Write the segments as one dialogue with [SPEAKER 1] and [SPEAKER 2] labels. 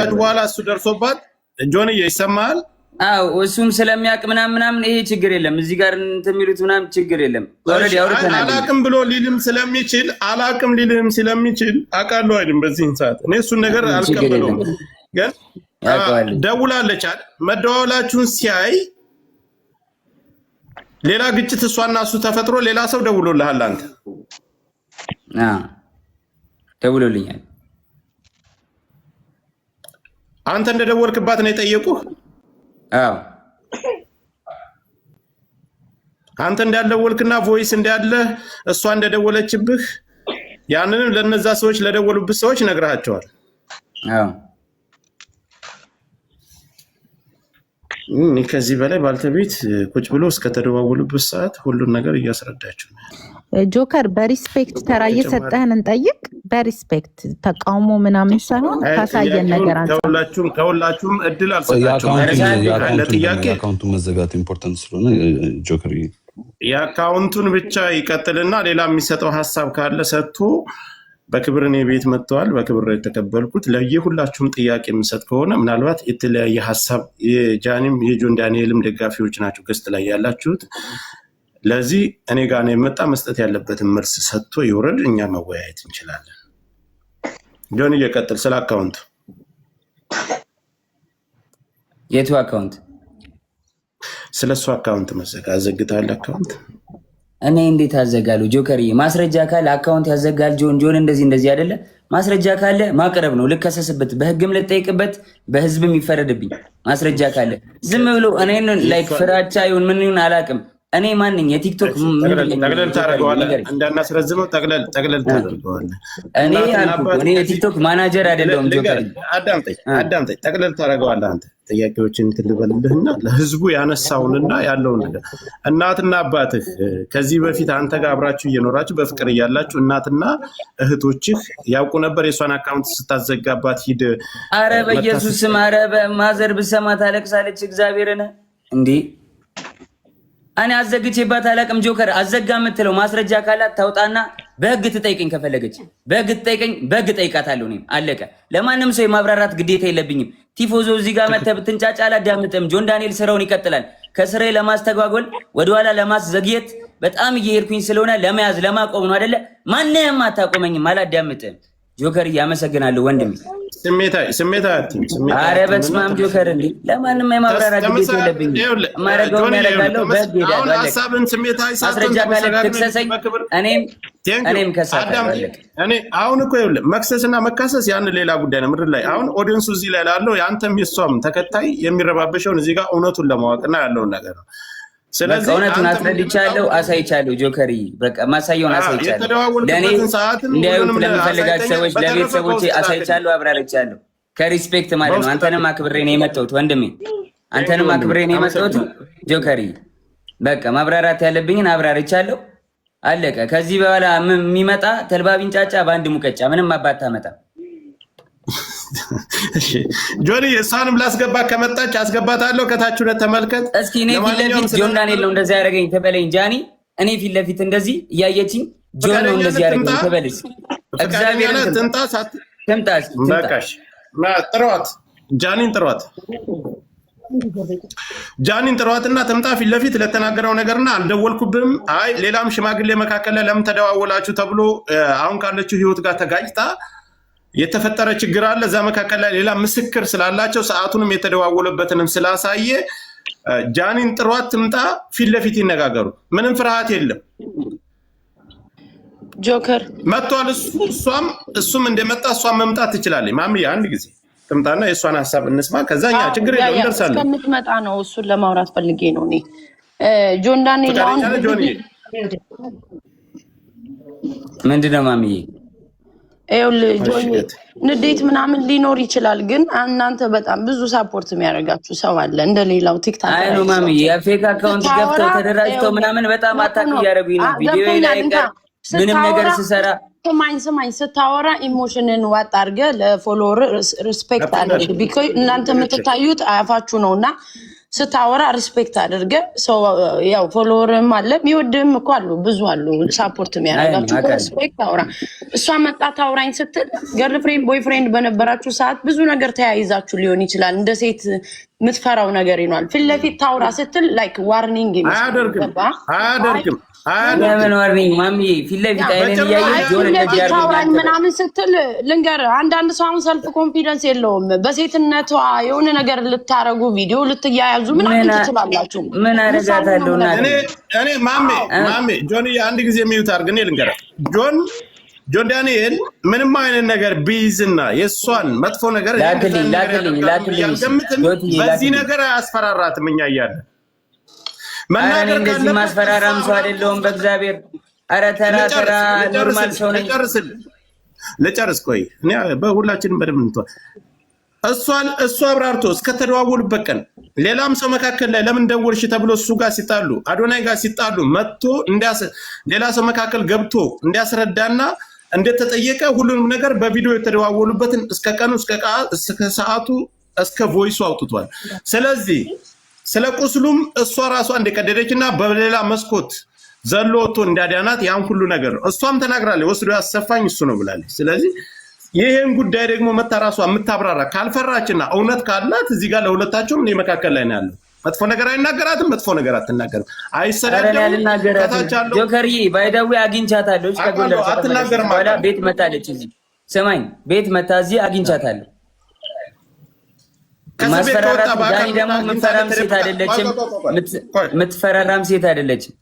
[SPEAKER 1] ከተደዋወላችሁ በኋላ እሱ ደርሶባት ጆንዬ ይሰማሃል?
[SPEAKER 2] አዎ እሱም ስለሚያውቅ ምናምን ምናምን ይሄ ችግር የለም። እዚህ ጋር እንትን የሚሉት ምናምን ችግር የለም። Already አውርተናል።
[SPEAKER 1] አላቅም ብሎ ሊልም ስለሚችል አላቅም ሊልም ስለሚችል አውቃለሁ አይልም። በዚህን ሰዓት እኔ እሱን ነገር አልቀበለውም። ግን ደውላለች አይደል? መደዋወላችሁን ሲያይ ሌላ ግጭት እሷና እሱ ተፈጥሮ ሌላ ሰው ደውሎልሃል አንተ?
[SPEAKER 2] ደውሎልኛል።
[SPEAKER 1] አንተ እንደደወልክባት ነው የጠየቁህ?
[SPEAKER 2] አዎ።
[SPEAKER 1] አንተ እንዳልደወልክና voice እንዳለ እሷ እንደደወለችብህ ያንንም ለነዛ ሰዎች ለደወሉብህ ሰዎች ነግረሃቸዋል።
[SPEAKER 2] አዎ።
[SPEAKER 1] ከዚህ በላይ ባልተቤት ቁጭ ብሎ እስከተደዋወሉበት ሰዓት ሁሉን ነገር እያስረዳችሁ ነው።
[SPEAKER 3] ጆከር በ respect ተራ እየሰጠህን እንጠይቅ። በ respect ተቃውሞ ምናምን ሳይሆን ካሳየን ነገር አንጻር
[SPEAKER 1] ከሁላችሁም እድል አልሰጣችሁም። ለጥያቄ
[SPEAKER 4] የ account ኡ መዘጋት important ስለሆነ ጆከር
[SPEAKER 1] የ account ኡን ብቻ ይቀጥልና ሌላ የሚሰጠው ሀሳብ ካለ ሰጥቶ በክብር እኔ ቤት መጥተዋል። በክብር የተቀበልኩት። ለየሁላችሁም ጥያቄ የምሰጥ ከሆነ ምናልባት የተለያየ ሀሳብ የጃኒም የጆን ዳንኤልም ደጋፊዎች ናቸው guest ላይ ያላችሁት። ለዚህ እኔ ጋር ነው የመጣ መስጠት ያለበትን መልስ ሰጥቶ ይውረድ። እኛ መወያየት እንችላለን። ጆን እየቀጥል ስለ account ኡ።
[SPEAKER 2] የቱ account?
[SPEAKER 1] ስለ እሱ account መዘጋ አዘግተሃል account?
[SPEAKER 2] እኔ እንዴት አዘጋለሁ? ጆከርዬ ማስረጃ ካለ account ያዘጋል። ጆን ጆን እንደዚህ እንደዚህ አይደለ? ማስረጃ ካለ ማቅረብ ነው። ልከሰስበት፣ በህግም ልጠይቅበት፣ በህዝብም ይፈረድብኝ። ማስረጃ ካለ ዝም ብሎ እኔን like ፍራቻ ይሁን ምን ይሁን አላውቅም። እኔ ማንኝ የቲክቶክ
[SPEAKER 1] ጠቅለል ታደርገዋለህ፣ እንዳናስረዝመው ጠቅለል ጠቅለል ታደርገዋለህ።
[SPEAKER 2] እኔ አልኩህ፣ እኔ የቲክቶክ ማናጀር አይደለሁም። ጆከር
[SPEAKER 1] አዳምጠኝ አዳምጠኝ፣ ጠቅለል ታደርገዋለህ አንተ ጥያቄዎችን እንትን ልበልልህና ለህዝቡ ያነሳውንና ያለውን ነገር እናትና አባትህ ከዚህ በፊት አንተ ጋር አብራችሁ እየኖራችሁ በፍቅር እያላችሁ እናትና እህቶችህ ያውቁ ነበር? የእሷን account ስታዘጋባት ሂድ።
[SPEAKER 2] አረ በኢየሱስ ስም፣ አረ በ mother ብሰማ ታለቅሳለች። እግዚአብሔርን እንዴ እኔ አዘግቼባት አላቅም። ጆከር አዘጋ የምትለው ማስረጃ ካላት ታውጣና በህግ ትጠይቀኝ። ከፈለገች በህግ ትጠይቀኝ፣ በህግ ጠይቃታለሁ። እኔም አለቀ። ለማንም ሰው የማብራራት ግዴታ የለብኝም። ቲፎዞ እዚህ ጋር መተህ ብትንጫጫ አላዳምጥም። ጆን ዳንኤል ስራውን ይቀጥላል። ከስራዬ ለማስተጓጎል ወደኋላ ለማስዘግየት በጣም እየሄድኩኝ ስለሆነ ለመያዝ ለማቆም ነው አይደለ? ማንም አታቆመኝም። አላዳምጥም። ጆከር እያመሰግናለሁ ወንድሜ።
[SPEAKER 1] ስሜታዊ አትሁን።
[SPEAKER 2] አረ በስመ አብ ጆከር፣ እንዴ ለማንም የማብራራት ግዴታ የለብኝም። የማደርገውን ያደርጋለሁ። በህግ እሄዳለሁ።
[SPEAKER 1] ሀሳብን ስሜታዊ
[SPEAKER 2] ማስረጃ ካለ ትክሰሰኝ፣ እኔም ከሳታለሁ።
[SPEAKER 1] እኔ አሁን እኮ ይኸውልህ መክሰስና መካሰስ ያን ሌላ ጉዳይ ነው። ምድር ላይ አሁን audience ኡ እዚህ ላይ ላለው የአንተም የሷም ተከታይ የሚረባበሸውን እዚህ ጋር እውነቱን ለማወቅና ያለውን ነገር ነው።
[SPEAKER 2] ስለዚህ እውነቱን አስረድቻለሁ፣ አሳይቻለሁ። ጆከር በቃ ማሳየውን አሳይቻለሁ። ለእኔ እንዲያዩት ለምፈልጋቸው ሰዎች ለቤተሰቦቼ አሳይቻለሁ፣ አብራርቻለሁ። ከ respect ማለት ነው። አንተንም አክብሬ ነው የመጣሁት ወንድሜ፣ አንተንም አክብሬ ነው የመጣሁት ጆከር። በቃ ማብራራት ያለብኝን አብራርቻለሁ። አለቀ። ከዚህ በኋላ የሚመጣ ተልባ ቢንጫጫ በአንድ ሙቀጫ ምንም አባት አመጣም።
[SPEAKER 1] ጆኒ እሷንም ላስገባ ከመጣች አስገባታለሁ። ከታች ሁለት ተመልከት
[SPEAKER 2] እስኪ። እኔ ፊት ለፊት ጆን ዳንኤል ነው እንደዚህ ያደረገኝ ትበለኝ ጃኒ። እኔ ፊት ለፊት እንደዚህ እያየችኝ ጆን ነው እንደዚህ ያደረገኝ ትበል እስኪ። እግዚአብሔርን
[SPEAKER 1] ትምጣ
[SPEAKER 2] ትምጣ።
[SPEAKER 1] በቃሽ፣ ጥሯት፣ ጃኒን ጥሯት፣ ጃኒን ጥሯትና ትምጣ ፊት ለፊት ለተናገረው ነገርና አልደወልኩብህም፣ አይ ሌላም ሽማግሌ መካከል ላይ ለምን ተደዋወላችሁ ተብሎ አሁን ካለችው ህይወት ጋር ተጋጭታ የተፈጠረ ችግር አለ። እዛ መካከል ላይ ሌላ ምስክር ስላላቸው ሰዓቱንም የተደዋወለበትንም ስላሳየ ጃኒን ጥሯት ትምጣ፣ ፊት ለፊት ይነጋገሩ። ምንም ፍርሃት የለም።
[SPEAKER 5] ጆከር
[SPEAKER 1] መጥቷል። እሱ እሷም እሱም እንደመጣ እሷም መምጣት ትችላለች። ማምዬ አንድ ጊዜ ትምጣና የእሷን ሀሳብ እንስማ። ከዛ እኛ ችግር የለው እንደርሳለን።
[SPEAKER 5] እስከምትመጣ ነው እሱን ለማውራት ፈልጌ ነው እኔ ጆን ዳንኤል አሁን
[SPEAKER 2] ምንድን ነው ማምዬ?
[SPEAKER 5] ይኸውልህ ጆኒ ንዴት ምናምን ሊኖር ይችላል፣ ግን እናንተ በጣም ብዙ support የሚያደርጋችሁ ሰው አለ። እንደሌላው ቲክታክ
[SPEAKER 2] አይ ነው ማምዬ፣ የ fake account ገብተው ተደራጅተው ምናምን በጣም attack እያደረጉኝ ነው። ቪዲዮ ላይ ምንም ነገር ስሰራ
[SPEAKER 5] ስማኝ ስማኝ፣ ስታወራ emotion ን ዋጥ አድርገህ ለ follower respect አድርግ። Because እናንተ የምትታዩት አፋችሁ ነው እና ስታወራ respect አድርገ ሰው፣ ያው follower ም አለ፣ የሚወድህም እኮ አሉ፣ ብዙ አሉ support የሚያደርጋችሁ።
[SPEAKER 2] አውቃለሁ።
[SPEAKER 5] Respect አውራ። እሷ መጣ ታውራኝ ስትል girlfriend boyfriend በነበራችሁ ሰዓት ብዙ ነገር ተያይዛችሁ ሊሆን ይችላል። እንደ ሴት የምትፈራው ነገር ይኗል። ፊት ለፊት ታውራ ስትል like warning ይመስላል።
[SPEAKER 1] አያደርግም።
[SPEAKER 5] ገባ?
[SPEAKER 1] አያደርግም፣ አያደርግም።
[SPEAKER 2] ለምን warning ማሚ? ፊት ለፊት አይኔን
[SPEAKER 1] በጭራሽ።
[SPEAKER 2] እያየች
[SPEAKER 5] አይ
[SPEAKER 2] ጆን
[SPEAKER 5] ፊት
[SPEAKER 2] እንደዚህ
[SPEAKER 5] ለፊት
[SPEAKER 2] አድርጎኛል
[SPEAKER 5] ታውራኝ
[SPEAKER 2] ትበል።
[SPEAKER 5] ምናምን ስትል ልንገር፣ አንዳንድ ሰው አሁን self confidence የለውም። በሴትነቷ የሆነ ነገር ልታረጉ፣ ቪዲዮ ልትያያዙ ምናምን ትችላላችሁ።
[SPEAKER 2] ምን አደርጋታለሁ እናቴ?
[SPEAKER 1] እኔ ማሜ ጆን አንድ ጊዜ mute አድርግ። እኔ ልንገርህ፣ ጆን ዳንኤል ምንም አይነት ነገር ቢይዝና የእሷን መጥፎ ነገር እኔ
[SPEAKER 2] ላክልኝ፣
[SPEAKER 1] እንደዛ ነገር
[SPEAKER 2] ላክልኝ፣
[SPEAKER 1] ያደርጋሉ
[SPEAKER 2] ላክልኝ።
[SPEAKER 1] ብዬ አልገምትም።
[SPEAKER 2] ጆትዬ
[SPEAKER 1] በዚህ
[SPEAKER 2] ላክልኝ።
[SPEAKER 1] ነገር አያስፈራራትም። እኛ እያለ
[SPEAKER 2] ኧረ እኔ
[SPEAKER 1] መናገር
[SPEAKER 2] እንደዚህ
[SPEAKER 1] ካለበት
[SPEAKER 2] ማስፈራራም ሰው አይደለሁም። በእግዚአብሔር፣ ኧረ ተራ ተራ normal ሰው ነኝ።
[SPEAKER 1] ልጨርስልህ፣ ልጨርስ። ቆይ እኔ በሁላችንም በደንብ እንተዋ። እሷን እሱ አብራርቶ እስከተደዋወሉበት ቀን ሌላም ሰው መካከል ላይ ለምን ደወልሽ ተብሎ እሱ ጋር ሲጣሉ፣ አዶናይ ጋር ሲጣሉ መጥቶ ሌላ ሰው መካከል ገብቶ እንዲያስረዳና እንደተጠየቀ ሁሉንም ነገር በቪዲዮ የተደዋወሉበትን እስከ ቀኑ፣ እስከ ሰዓቱ፣ እስከ voice ኡ አውጥቷል። ስለዚህ ስለ ቁስሉም እሷ ራሷ እንደቀደደች እና በሌላ መስኮት ዘሎ ወጥቶ እንዳዳናት ያን ሁሉ ነገር ነው። እሷም ተናግራለች። ወስዶ ያሰፋኝ እሱ ነው ብላለች። ስለዚህ ይህን ጉዳይ ደግሞ መታ ራሷ የምታብራራ ካልፈራችና እውነት ካላት እዚህ ጋር ለሁለታቸውም እኔ መካከል ላይ ነው ያለው። መጥፎ ነገር አይናገራትም፣ መጥፎ ነገር አትናገርም።
[SPEAKER 2] ኧረ እኔ
[SPEAKER 1] አይሰዳደቡም።
[SPEAKER 2] አልናገራትም።
[SPEAKER 1] ከታች ያለው
[SPEAKER 2] ጆከርዬ፣ by the way አግኝቻታለሁ። እሺ፣ ከጎንደር
[SPEAKER 1] አውቃለሁ፣
[SPEAKER 2] ከተመለሰች
[SPEAKER 1] አትናገርም፣
[SPEAKER 2] በኋላ
[SPEAKER 1] አውቃለሁ።
[SPEAKER 2] ቤት መታለች። እዚህ ስማኝ፣ ቤት መታ እዚህ አግኝቻታለሁ።
[SPEAKER 1] ከእስር ቤት ከወጣ
[SPEAKER 2] ማስፈራራት
[SPEAKER 1] በአካል
[SPEAKER 2] ዳኒ ደግሞ
[SPEAKER 1] አግኝታ
[SPEAKER 2] የምትፈራም ሴት
[SPEAKER 1] ተደብቃ
[SPEAKER 2] አይደለችም።
[SPEAKER 1] ቆይ፣ ቆይ፣ ቆይ፣ ቆይ።
[SPEAKER 2] የምትፈራራም ሴት አይደለችም።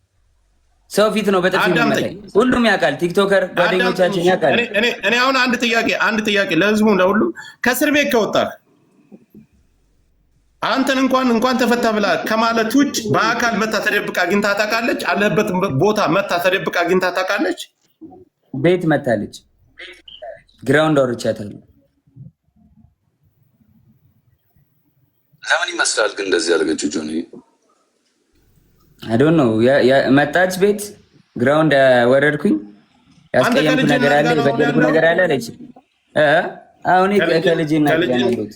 [SPEAKER 2] ሰው ፊት ነው በጥፊ
[SPEAKER 1] አዳምጠኝ።
[SPEAKER 2] የሚመታኝ። ሁሉም ያውቃል። TikToker ጓደኞቻችን ያውቃል።
[SPEAKER 1] እኔ አሁን አንድ ጥያቄ ለህዝቡ ለሁሉም፣ ከእስር ቤት ከወጣህ አንተን እንኳን ተፈታ ብላ ከማለት ውጭ በአካል መታ ተደብቃ አግኝታ ታውቃለች? አለበት ቦታ መታ ተደብቃ አግኝታ ታውቃለች?
[SPEAKER 2] ቤት መታለች። Ground አውርቻታለሁ።
[SPEAKER 4] ለምን ይመስላል ግን እንደዚህ ያደረገችው ጆኒ?
[SPEAKER 2] I don't know። መጣች ቤት፣ ground ወረድኩኝ። ያስቀየምኩ
[SPEAKER 1] ከልጅ
[SPEAKER 2] ነገር አለ
[SPEAKER 1] እናት ጋር ነው
[SPEAKER 2] የበደልኩ
[SPEAKER 1] ያለው?
[SPEAKER 2] ነገር አለ አለች። አሁን ከልጅ እናት ጋር ነው ያለሁት።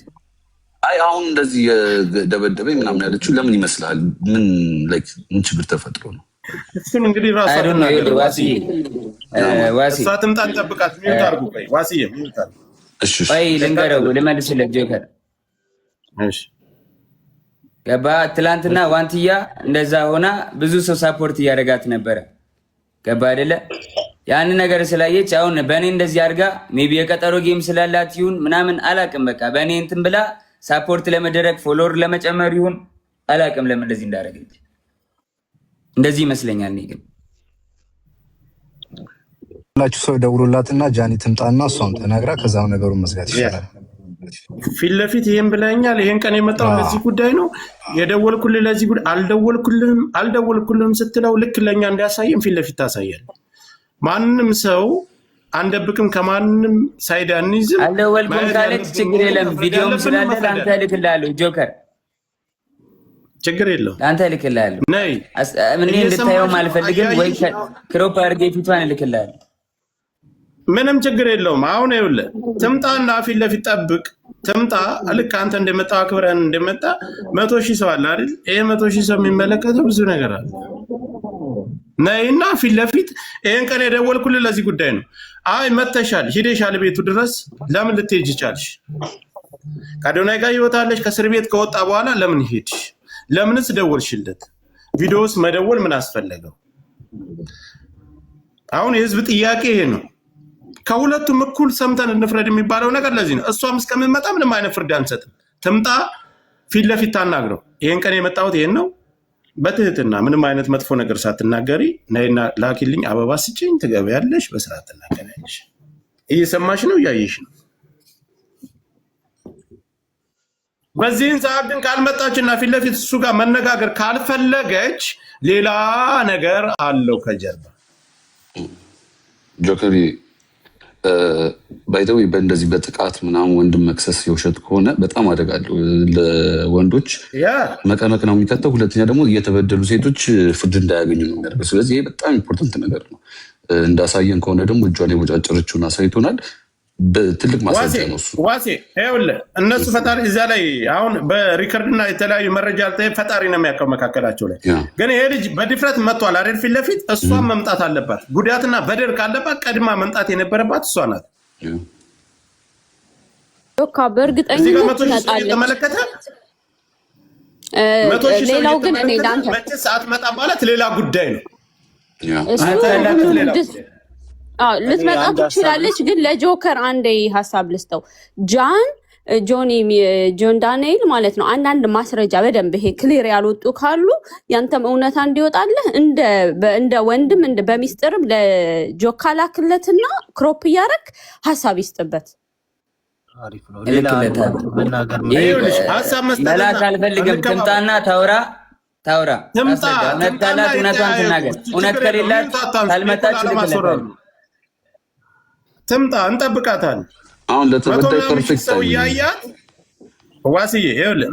[SPEAKER 4] አይ አሁን እንደዚህ የደበደበኝ ምናምን ያለችው ለምን ይመስላል? ምን like ምን ችግር ተፈጥሮ ነው?
[SPEAKER 1] እሱን እንግዲህ ራሷ
[SPEAKER 2] I don't know።
[SPEAKER 1] ትናገር።
[SPEAKER 2] ዋስዬ፣ ዋሲ።
[SPEAKER 1] እሷ ትምጣ፣ እንጠብቃት። Mute አድርጉ። ቆይ ዋስዬ፣ mute አድርጉ።
[SPEAKER 4] እሺ።
[SPEAKER 2] ቆይ ልንገረው፣ ልመልስለት ጆከር።
[SPEAKER 1] እሺ።
[SPEAKER 2] ገባ? ትላንትና ዋንትያ እንደዛ ሆና ብዙ ሰው support እያደረጋት ነበረ። ገባ አይደለ? ያንን ነገር ስላየች አሁን በእኔ እንደዚህ አድርጋ maybe የቀጠሮ game ስላላት ይሁን ምናምን አላቅም። በቃ በእኔ እንትን ብላ support ለመደረግ፣ follower ለመጨመር ይሁን አላቅም፣ ለምን እንደዚህ እንዳደረገች። እንደዚህ ይመስለኛል። እኔ ግን
[SPEAKER 6] ላችሁ ሰው ደውሎላትና ጃኒ ትምጣና እሷም ተናግራ ከዛም ነገሩን መዝጋት ይሻላል።
[SPEAKER 1] ፊት ለፊት ይሄን ብለኛል። ይሄን ቀን የመጣው ለዚህ ጉዳይ ነው፣ የደወልኩልህ ለዚህ ጉዳይ፣ አልደወልኩልህም፣ አልደወልኩልህም ስትለው ልክ ለእኛ እንዲያሳየን ፊት ለፊት ታሳያል። ማንም ሰው አንደብቅም፣ ከማንም side አንይዝም።
[SPEAKER 2] አልደወልኩም
[SPEAKER 1] ማየት
[SPEAKER 2] ካለች
[SPEAKER 1] ያለብን
[SPEAKER 2] ችግር የለም።
[SPEAKER 1] መፍረድ
[SPEAKER 2] ቪዲዮም
[SPEAKER 1] ያለብን
[SPEAKER 2] ስላለ
[SPEAKER 1] መፍረድ
[SPEAKER 2] ለአንተ እልክልሃለሁ ጆከር፣
[SPEAKER 1] ችግር የለውም።
[SPEAKER 2] ለአንተ እልክልሃለሁ።
[SPEAKER 1] ነይ።
[SPEAKER 2] እኔ እንድታየውም
[SPEAKER 1] እየሰማሽ ነው፣
[SPEAKER 2] አልፈልግም። ወይ
[SPEAKER 1] እያየሽ ነው።
[SPEAKER 2] Crop አድርጌ ፊቷን እልክልሃለሁ።
[SPEAKER 1] ምንም ችግር የለውም። አሁን ይኸውልህ ትምጣና ፊት ለፊት ጠብቅ። ትምጣ፣ ልክ አንተ እንደመጣ አክብረን እንደመጣ 100,000 ሰው አለ አይደል? ይሄ 100,000 ሰው የሚመለከተው ብዙ ነገር አለ። ነይና ፊት ለፊት ይሄን ቀን የደወልኩልህ ለዚህ ጉዳይ ነው። አይ መተሻል፣ ሂደሻል ቤቱ ድረስ ለምን ልትሄጂ ቻልሽ? ከአዶናይ ጋር ይወጣለች። ከእስር ቤት ከወጣ በኋላ ለምን ሄድሽ? ለምንስ ደወልሽለት? ቪዲዮስ መደወል ምን አስፈለገው? አሁን የህዝብ ጥያቄ ይሄ ነው። ከሁለቱም እኩል ሰምተን እንፍረድ የሚባለው ነገር ለዚህ ነው። እሷም እስከምትመጣ ምንም አይነት ፍርድ አንሰጥም። ትምጣ፣ ፊት ለፊት ታናግረው። ይሄን ቀን የመጣሁት ይሄን ነው። በትህትና ምንም አይነት መጥፎ ነገር ሳትናገሪ ነይና ላኪልኝ፣ አበባ ስጭኝ፣ ትገቢያለሽ፣ በስርዓት ትናገሪያለሽ። እየሰማሽ ነው፣ እያየሽ ነው። በዚህን ሰዓት ግን ካልመጣችና ፊት ለፊት እሱ ጋር መነጋገር ካልፈለገች ሌላ ነገር አለው ከጀርባ።
[SPEAKER 4] ጆከር፣ by the way በእንደዚህ በጥቃት ምናምን ወንድም መክሰስ የውሸት ከሆነ በጣም አደጋ አለው። ለወንዶች መቀመቅ ነው የሚከተው። ሁለተኛ ደግሞ እየተበደሉ ሴቶች ፍርድ እንዳያገኙ ነው የሚያደርገው። ስለዚህ ይሄ በጣም important ነገር ነው። እንዳሳየን ከሆነ ደግሞ እጇን የቦጫጨረችውን አሳይቶናል። ትልቅ
[SPEAKER 1] ዋሴ
[SPEAKER 4] ማስረጃ ነው እሱ።
[SPEAKER 1] ዋሴ ይኸውልህ፣ እነሱ ፈጣሪ እዚያ ላይ አሁን በ record ና የተለያዩ መረጃ ፈጣሪ ነው የሚያውቀው መካከላቸው ላይ። ግን ይሄ ልጅ በድፍረት መጥቷል አይደል? ፊት ለፊት እሷን መምጣት አለባት። ጉዳትና በደል ካለባት ቀድማ መምጣት የነበረባት እሷ ናት።
[SPEAKER 7] ጆካ
[SPEAKER 1] እዚህ ጋር
[SPEAKER 7] በእርግጠኝነት
[SPEAKER 1] 100,000 ሰው
[SPEAKER 7] ትመጣለች።
[SPEAKER 1] እየተመለከተ፣ 100,000 ሰው
[SPEAKER 7] ሌላው ግን እኔ
[SPEAKER 1] እየተመለከተ
[SPEAKER 7] ለአንተ
[SPEAKER 1] መቼስ አትመጣም ማለት ሌላ ጉዳይ ነው።
[SPEAKER 7] እሱ
[SPEAKER 1] ሌላ
[SPEAKER 7] ሁሉንም አዎ ልትመጣ
[SPEAKER 8] አንድ ሀሳብ
[SPEAKER 7] ትችላለች። ግን ለጆከር አንዴ ሀሳብ ልስጠው። ጃን ጆኒ ጆን ዳንኤል ማለት ነው። አንዳንድ ማስረጃ በደንብ ይሄ clear ያልወጡ ካሉ ያንተም እውነታ እንዲወጣልህ እንደ ወንድም እንደ በሚስጥርም ለጆካ ላክለትና crop እያደረግ ሀሳብ ይስጥበት።
[SPEAKER 8] አሪፍ ነው። ሌላ አንድ
[SPEAKER 2] እልክለታለሁ።
[SPEAKER 8] መናገር
[SPEAKER 2] ይሄ
[SPEAKER 1] ይኸውልሽ ሀሳብ መስጠትና
[SPEAKER 2] መላክ አልፈልግም።
[SPEAKER 1] እንከባበር።
[SPEAKER 2] ትምጣና ታውራ ታውራ
[SPEAKER 1] ትምጣ።
[SPEAKER 2] ታስረዳ። እውነት
[SPEAKER 1] ትምጣና
[SPEAKER 2] ካላት እውነቷን
[SPEAKER 1] ይተያየቁ።
[SPEAKER 2] ትናገር። እውነት
[SPEAKER 1] ችግር የለውም።
[SPEAKER 2] ከሌላት
[SPEAKER 1] ምንም ታታንሱ።
[SPEAKER 2] ካልመጣች
[SPEAKER 1] ለማስወረድ
[SPEAKER 2] እልክለታለሁ።
[SPEAKER 1] ነው። ትምጣ፣ እንጠብቃታለን።
[SPEAKER 4] አሁን
[SPEAKER 1] መቶ
[SPEAKER 4] ለተበዳይ
[SPEAKER 1] ምናምን ሺህ
[SPEAKER 4] perfect
[SPEAKER 1] ሰው
[SPEAKER 4] time ነው።
[SPEAKER 1] እያያት ዋስዬ ይኸውልህ